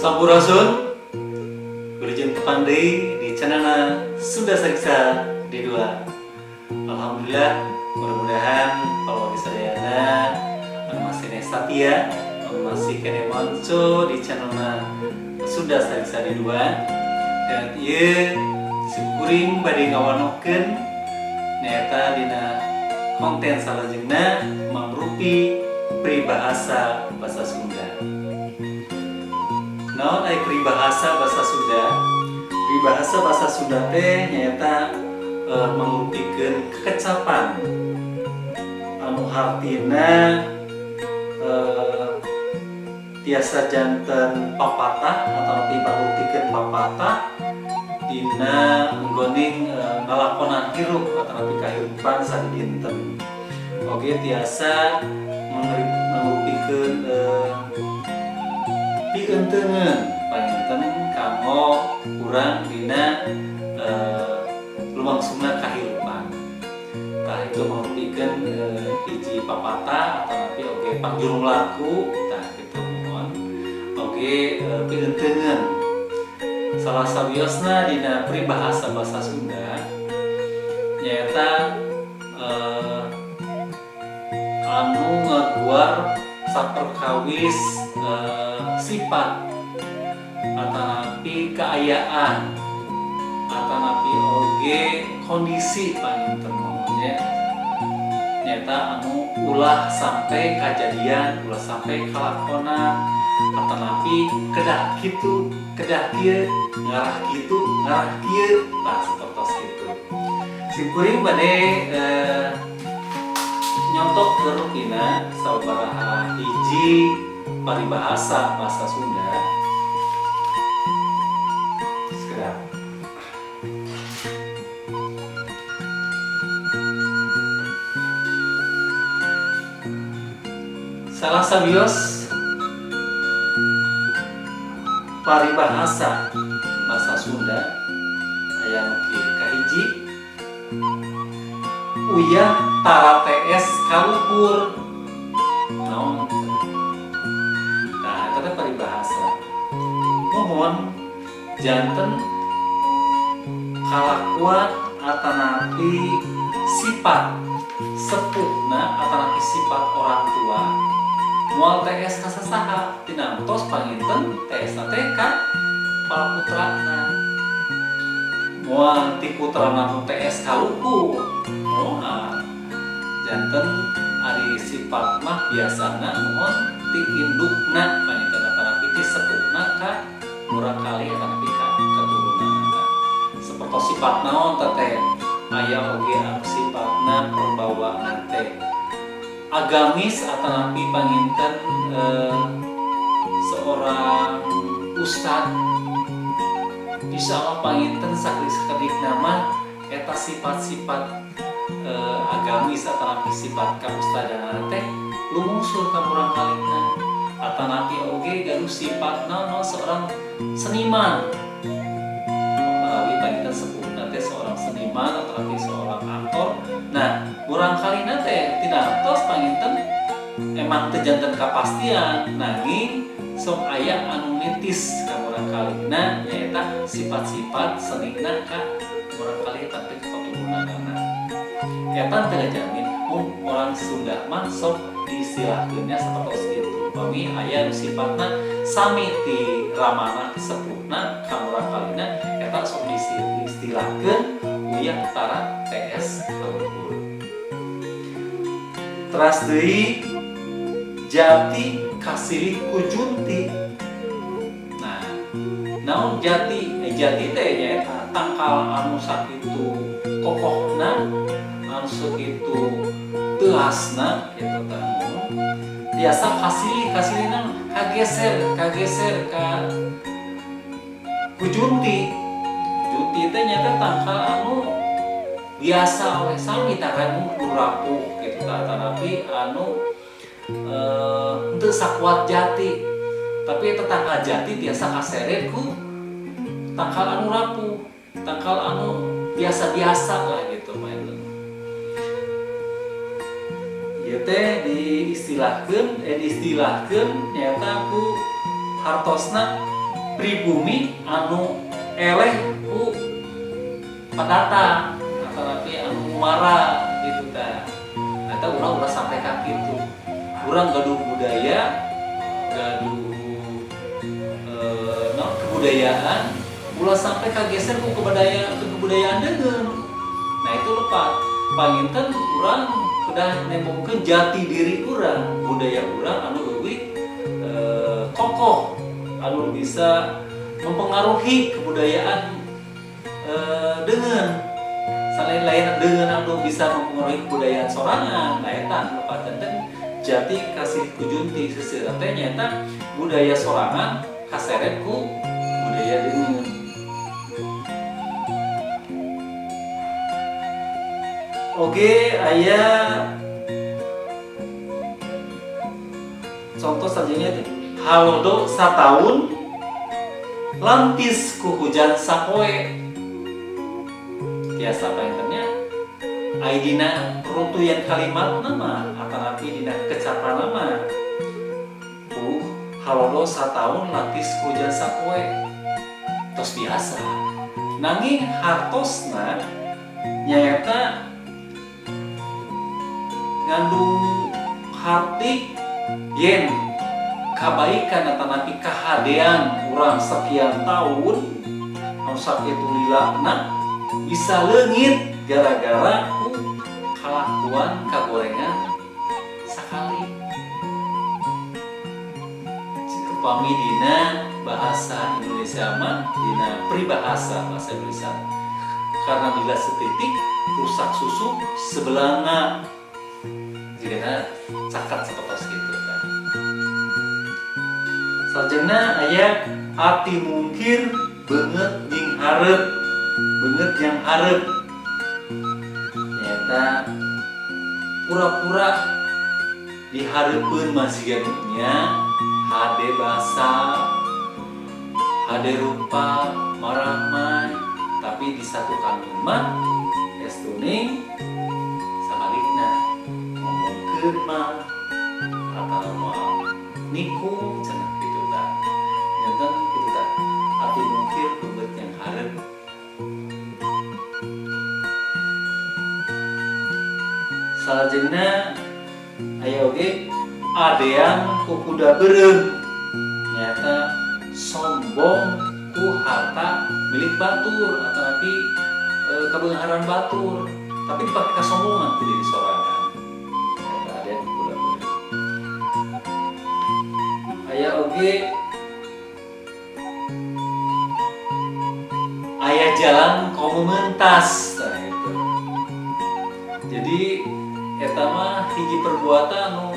Sampurasun. Wilujeng tepang deui di channelna Sunda Sariksa D2. Alhamdulillah, mudah-mudahan kalau sadayana anu masih setia, anu masih keneh monco di channelna Sunda Sariksa D2. Dan ieu simkuring bade ngawanohkeun, nyaeta dina konten salajengna mangrupi peribahasa bahasa Sunda. Naon ari peribahasa bahasa Sunda? Peribahasa bahasa Sunda teh nyaeta mangrupikeun kekecapan anu hartina tiasa janten papatah atau mangrupikeun papatah dina nggoning ngalakonan hirup atau kahirupan sadidinten. Oge tiasa mangrupikeun pieunteuneun panginten kanggo urang dina lumangsungna kahirupan. Tah, itu mangrupikeun hiji papatah atau napi oge pangjurung laku. Tah kitu, mohon oge pieunteuneun. Salah sawiosna dina peribahasa bahasa Sunda nyaeta anu ngaguar saperkawis sifat atanapi kaayaan atanapi oge kondisi panginten, nya, nyaeta anu ulah sampai kajadian, ulah sampai kalakonan, atanapi kedah kitu, kedah kieu, ngarah kitu, ngarah kieu. Tah, sapertos kitu. Simkuring bade nyontohkeun dina sababaraha hiji paribahasa bahasa Sunda. Sekedap. Salah sawios paribahasa bahasa Sunda aya nu kieu. Kahiji, uyah tara tees kaluhur. Naon? Nah, eta teh paribahasa. Mohon, janten kalakuan atanapi sifat sepuhna atanapi sifat orang tua moal tees ka sasaha, tinamtos panginten tees teh ka para putrana. Moal ti putrana nu tees ka luhur, moal. Janten ari sifat mah biasana, mohon, ti indukna panginten atanapi ti sepuhna ka murangkalih atanapi ka keturunanana. Seperti sifat naon teh? Aya oge anu sifatna perbawaan teh agamis atanapi panginten seorang ustad. Insya Allah panginten sakedik nama eta sifat-sifat agamis atanapi sifat kaustadana teh lungsur ka murangkalihna. Atanapi oge gaduh sifat naon, seorang seniman, melalui panginten sepuhna teh seorang seniman atau seorang aktor. Nah, murangkalihna teh tinamtos panginten emang teu janten kapastian, nanging sok aya anu nitis ka murangkalihna, nyaeta sifat-sifat senina ka murangkalih tapi keturunanana. Eta teu ngajamin mun orang Sunda mah sok diistilahkeunnya sapertos itu. Pami aya nu sifatna sami ti ramana, ti sepuhna ka murangkalihna, eta sok diistilahkeun uyah tara tees kaluhur. Teras deui, jati kasilih ku junti. Nah, naon jati? Jati teh nyaeta tangkal anu sakitu kokohna, anu sakitu teuasna gitu. Tah, biasa kasilih, kasilihna kageser, kageser ka ku junti. Junti teh nyaeta tangkal anu biasa we, sami tangkal nu rapuh gitu tah, tapi anu henteu sakuat jati. Tapi eta tangkal jati biasa kaseret ku tangkal anu rapuh, tangkal anu biasa-biasa lah gitu mah. Itu ieu teh diistilahkeun nyaeta ku hartosna. Pribumi anu eleh ku pendatang atau anu ngumara gitu tah. Eta urang ulah sampai ka kitu. Urang gaduh budaya, gaduh naon, kebudayaan, ulah sampai kageser ku kebudayaan, ke kebudayaan deungeun. Nah, itu lepat. Panginten urang kedah nembongkeun jati diri urang, budaya urang anu leuwih kokoh, anu bisa mempengaruhi kebudayaan deungeun. Selain lain deungeun anu bisa mempengaruhi kebudayaan sorangan. Nah, eta anu lepat teh jati kasih kujunti seseueur teh nyaeta budaya sorangan kaseret ku budaya deungeun. Oke, aya contoh sajanya itu halodo sataun lantis ku hujan sapoe. Biasa pangintennya ai dina runtuyan kalimat nama atanapi dina kecapan nama halodo sataun lantis ku hujan sapoe tos biasa, nanging hartosna nyaeta ngandung harti yen kabaikan atanapi kahadean urang sekian tahun anu sakitu lilana bisa leungit gara-gara ku kalakuan kagorengan sakali. Upami dina bahasa Indonesia mah, dina peribahasa bahasa Indonesia, karena bila setitik rusak susu sebelanga, jigana cakat sapertos kitu kan. Salajengna aya ati mungkir beungeut jeung hareup, beungeut yang hareup nyaeta pura-pura dihareupeun mah siga nu nya hade basa, hade rupa marahmai, tapi di satu kandung mah estuning sabalikna, ngomongkeun mah atawa nikung cenah kitu tah. Janten kitu tah, ati mungkir beungeut yang hareup. Salajengna aya oge adean ku kuda beureum, nyaeta sombong ku harta milik batur atanapi kabeungharan batur, tapi dipake kasombongan ku diri sorangan. Eta adean ku kuda beureum. Aya oge aya jalan komo mentas. Nah, itu jadi eta mah hiji perbuatan anu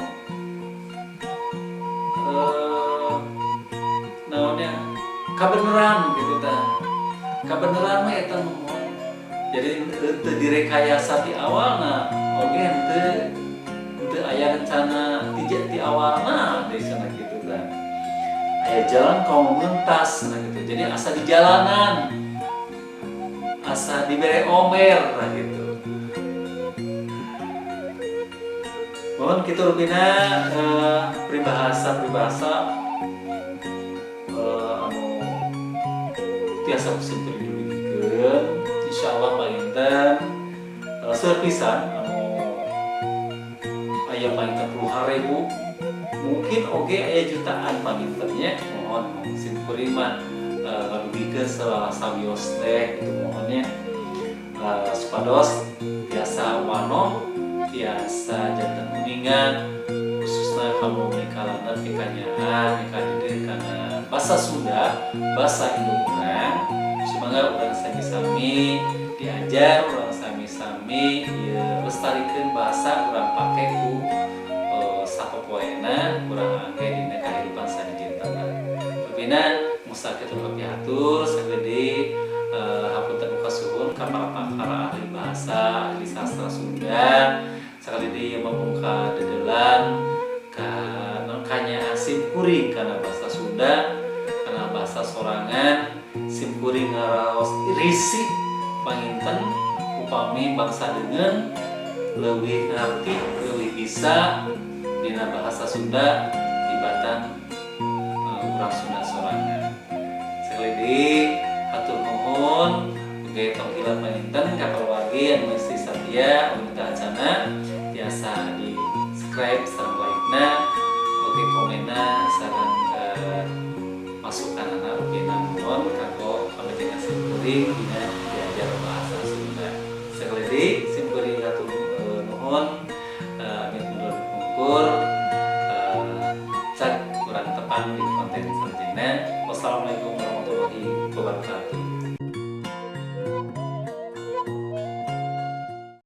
naonnya kabeneran gitu tah. Kabeneran mah eta nuhun, jadi henteu direkayasa ti awalna oge, henteu aya rencana ti awalna deui cenah kitu tah. Aya jalan komo mentas nah gitu, jadi asa di jalanan, asa dibere omer nah gitu. Mohon kitu rupina peribahasa-peribahasa anu tiasa ku sim kuring didugikeun. Insyaallah panginten seueur pisan anu aya, panginten puluhan ribu, mungkin oge aya jutaan panginten nya. Mohon sim kuring mah ngadugikeun sawios teh gitu, mohonnya supados tiasa wanoh, tiasa janten uningan, khususnya kamu mikalana pikanyaan mikadede kana bahasa Sunda, bahasa induk urang. Sumangga urang sami-sami diajar, urang sami-sami ieu lestarikeun bahasa urang, pake ku sapopoena urang angge dina kahirupan sadidintena. Rupina musa kitu kapihatur sagede, hapunten kasuhun ka para pakar ahli bahasa, ahli sastra Sunda. Sakali deui ieu mah dedelan ka non kanyaah sim kuring kana bahasa Sunda, kana bahasa sorangan. Sim kuring ngaraos risih panginten upami bangsa deungeun leuwih ngarti, leuwih bisa dina bahasa Sunda tibatan urang Sunda sorangan. deui, hatur nuhun. Oge tong hilap panginten ka wargi anu masih setia wanita acana, tiasa di subscribe sareng like na, oge komenna sareng masukan, oge nuhun kanggo pamajengan simkuring dina